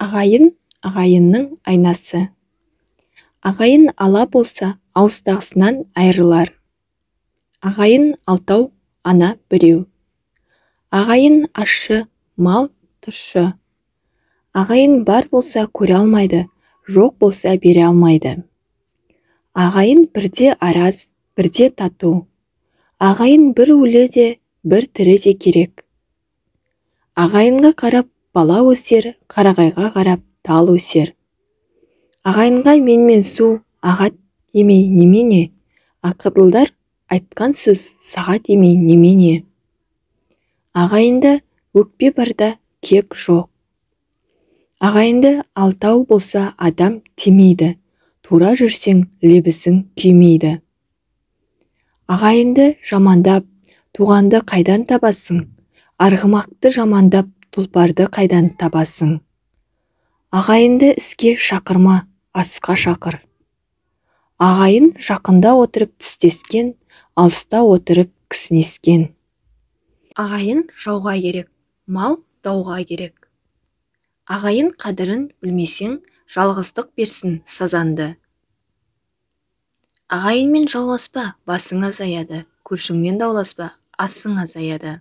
Ағайын ағайынның айнасы. Ағайын ала болса, алыстағысынан айырылар. Ағайын алтау, ана біреу. Ағайын ащы, мал тұщы. Ағайын бар болса көре алмайды, жоқ болса бере алмайды. Ағайын бірде араз, бірде тату. Ағайын бір өлі де, бір тірі де керек. Ағайынға қарап бала өсер, қарағайға қарап тал өсер. Ағайынға менменсу ағат емей немене, ақылдылар айтқан сөз сағат емей немене. Ағайында өкпе барда кек жоқ. Ағайынды алтау болса адам тимейді, тура жүрсең лебізің күймейді. Ағайынды жамандап, туғанды қайдан табасың? Арғымақты жамандап, тұлпарды қайдан табасың? Ағайынды іске шақырма, асқа шақыр. Ағайын жақында отырып тістескен, алыста отырып кісінескен. Ағайын жауға керек, мал дауға керек. Ағайын қадірін білмесең, жалғыздық берсін сазаңды. Ағайынмен жауласпа, басың азаяды, көршіңмен дауласпа, асың азаяды.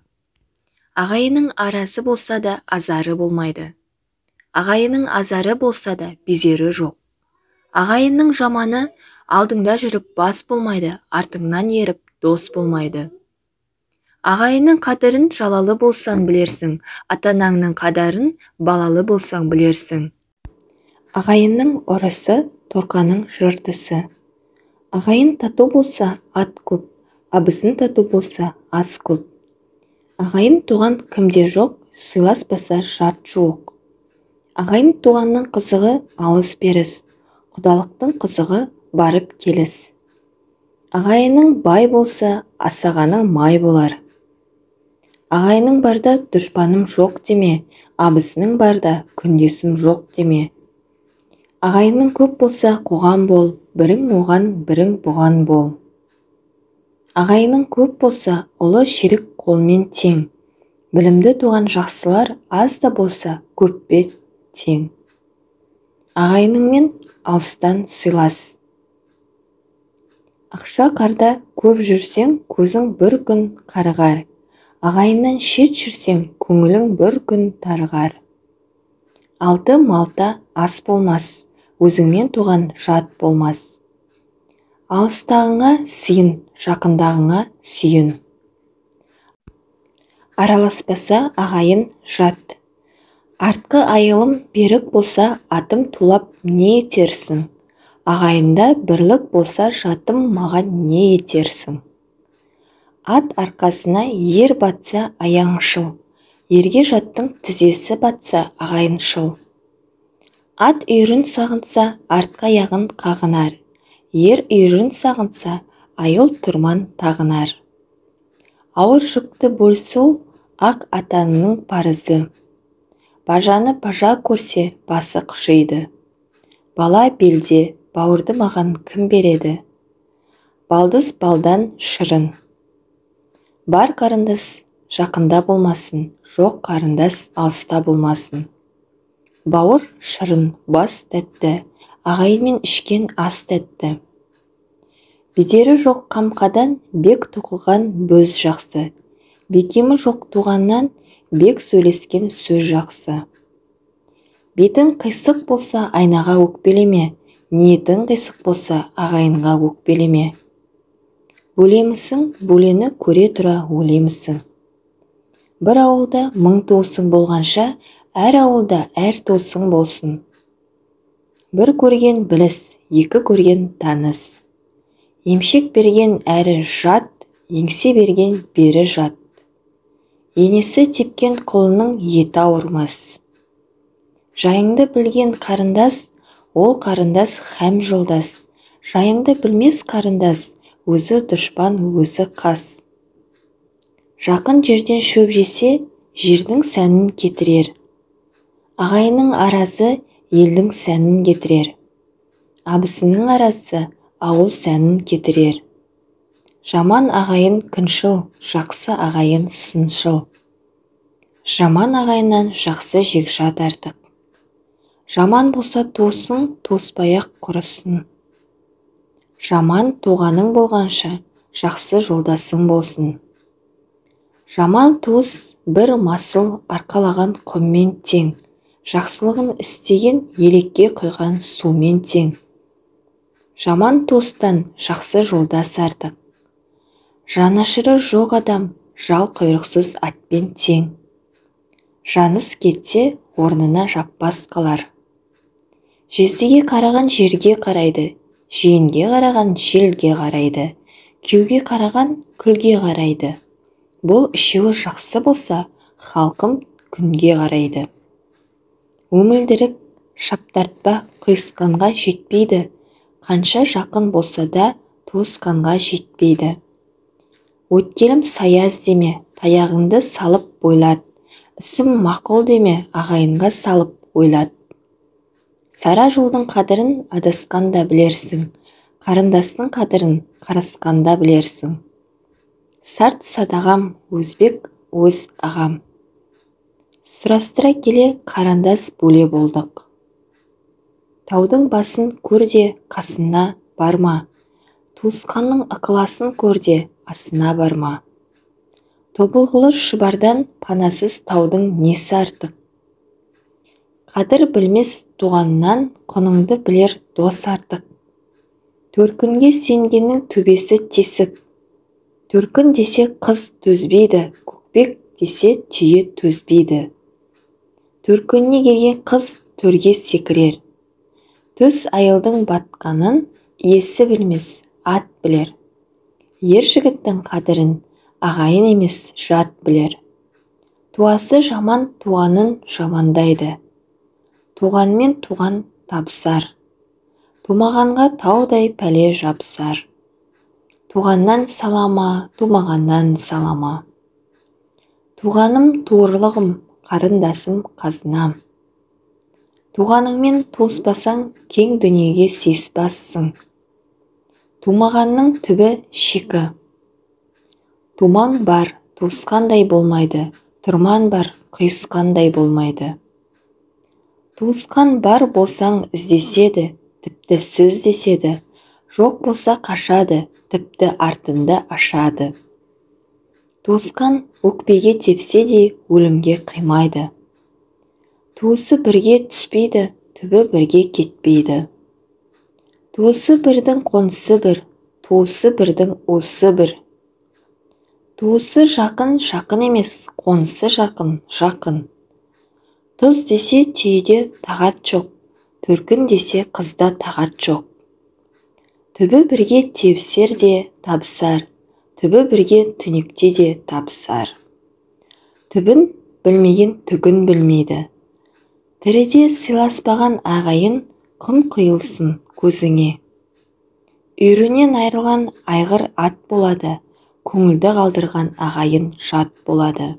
Ағайынның аразы болса да азары болмайды. Ағайынның азары болса да безері жоқ. Ағайынның жаманы алдыңда жүріп бас болмайды, артыңнан еріп дос болмайды. Ағайынның қадірін жалалы болсаң білерсің, ата-анаңның қадірін балалы болсаң білерсің. Ағайынның ұрысы торқаның жыртысы. Ағайын тату болса ат көп, абысын тату болса ас көп. Ағайын туған кімде жоқ, сыйласпаса жат жуық. Ағайын туғанның қызығы алыс-беріс, құдалықтың қызығы барып келіс. Ағайының бай болса, асағаның май болар. Ағайының барда дұшпаным жоқ деме, абысының барда күндесім жоқ деме. Ағайының көп болса қоғам бол, бірің оған, бірің бұған бол. Ағайының көп болса, ұлы шерік қолмен тең. Білімді туған жақсылар аз да болса көппе тең. Ағайыныңмен алыстан сыйлас. Ақша қарда көп жүрсең, көзің бір күн қарығар. Ағайыннан шет жүрсең, көңілің бір күн тарығар. Алты малта ас болмас, өзіңмен туған жат болмас. Алыстағыңа сыйын, жақындағыңа сүйін. Араласпаса ағайын жат. Артқы айылым берік болса, атым тулап не етерсің? Ағайында бірлік болса, жатым маған не етерсің? Ат арқасына ер батса аяңшыл, ерге жаттың тізесі батса ағайыншыл. Ат үйірін сағынса, артқы аяғын қағынар, ер үйірін сағынса, айыл тұрман тағынар. Ауыр жүкті бөлісу ақ атанның парызы. Бажаны бажа көрсе, басы қышиды. Бала белде, бауырды маған кім береді? Балдыз балдан шырын. Бар қарындас жақында болмасын, жоқ қарындас алыста болмасын. Бауыр шырын, бас тәтті, ағайынмен ішкен ас тәтті. Бедері жоқ қамқадан бек тоқыған бөз жақсы. Бекемі жоқ туғаннан бек сөйлескен сөз жақсы. Бетің қисық болса айнаға өкпелеме, ниетің қисық болса ағайынға өкпелеме. Бөлемісің, бөлені көре тұра өлемісің. Бір ауылда мың туысың болғанша, әр ауылда әр туысың болсын. Бір көрген біліс, екі көрген таныс. Емшек берген әрі жат, еңсе берген бері жат. Енесі тепкен құлының еті ауырмас. Жайыңды білген қарындас, ол қарындас хәм жолдас. Жайыңды білмес қарындас, өзі дұшпан, өзі қас. Жақын жерден шөп жесе, жердің сәнін кетірер. Ағайынның аразы елдің сәнін кетірер. Абысының арасы ауыл сәнін кетірер. Жаман ағайын күншіл, жақсы ағайын сыншыл. Жаман ағайыннан жақсы жекжат артық. Жаман болса туысың, туыспай-ақ құрысын. Жаман туғаның болғанша, жақсы жолдасың болсын. Жаман туыс бір масыл арқалаған құммен тең, жақсылығын істеген елекке құйған сумен тең. Жаман туыстан жақсы жолдас артық. Жанашыры жоқ адам жал құйрықсыз атпен тең. Жаныс кетсе, орнына жаппас қалар. Жездеге қараған жерге қарайды, жиенге қараған желге қарайды, күйеуге қараған күлге қарайды. Бұл үшеуі жақсы болса, халқым күнге қарайды. Өмілдірік шаптартпа құйысқанға жетпейді, қанша жақын болса да туысқанға жетпейді. Өткелім сая іздеме, таяғыңды салып бойлат, ісім мақұл деме, ағайынға салып ойлат. Сара жолдың қадірін адасқанда білерсің, қарындастың қадірін қарасқанда білерсің. Сарт садағам, өзбек өз ағам. Сұрастыра келе қарандас бөле болдық. Таудың басын көр де қасына барма, туысқанның ықыласын көр де асына барма. Тобылғылы шұбардан панасыз таудың несі артық? Қадір білмес туғаннан құныңды білер дос артық. Төркінге сенгеннің төбесі тесік. Төркін десе қыз төзбейді, көкпек десе түйе төзбейді. Төркініне келген қыз төрге секірер. Төс айылдың батқанын иесі білмес, ат білер. Ер жігіттің қадірін ағайын емес, жат білер. Туасы жаман туғанын жамандайды. Туғанмен туған табысар. Тумағанға таудай пәле жабысар. Туғаннан салама, тумағаннан салама. Туғаным туырлығым, қарындасым қазынам. Туғаныңмен туыспасаң, кең дүниеге сыйыспассың. Тумағанның түбі шикі. Тумаң бар, туысқандай болмайды, тұрман бар, құйысқандай болмайды. Туысқан бар болсаң іздеседі, тіпті сіз деседі, жоқ болса қашады, тіпті артынды ашады. Туысқан өкпеге тепсе де өлімге қимайды. Туысы бірге түспейді, түбі бірге кетпейді. Туысы бірдің қонысы бір, туысы бірдің уысы бір. Туысы жақын жақын емес, қонысы жақын жақын. Тұз десе түйеде тағат жоқ, төркін десе қызда тағат жоқ. Түбі бірге тебісер де табысар, түбі бірге түнекте де табысар. Түбін білмеген түгін білмейді. Тіріде сыйласпаған ағайын құм құйылсын көзіңе. Үйірінен айырылған айғыр ат болады, көңілді қалдырған ағайын жат болады.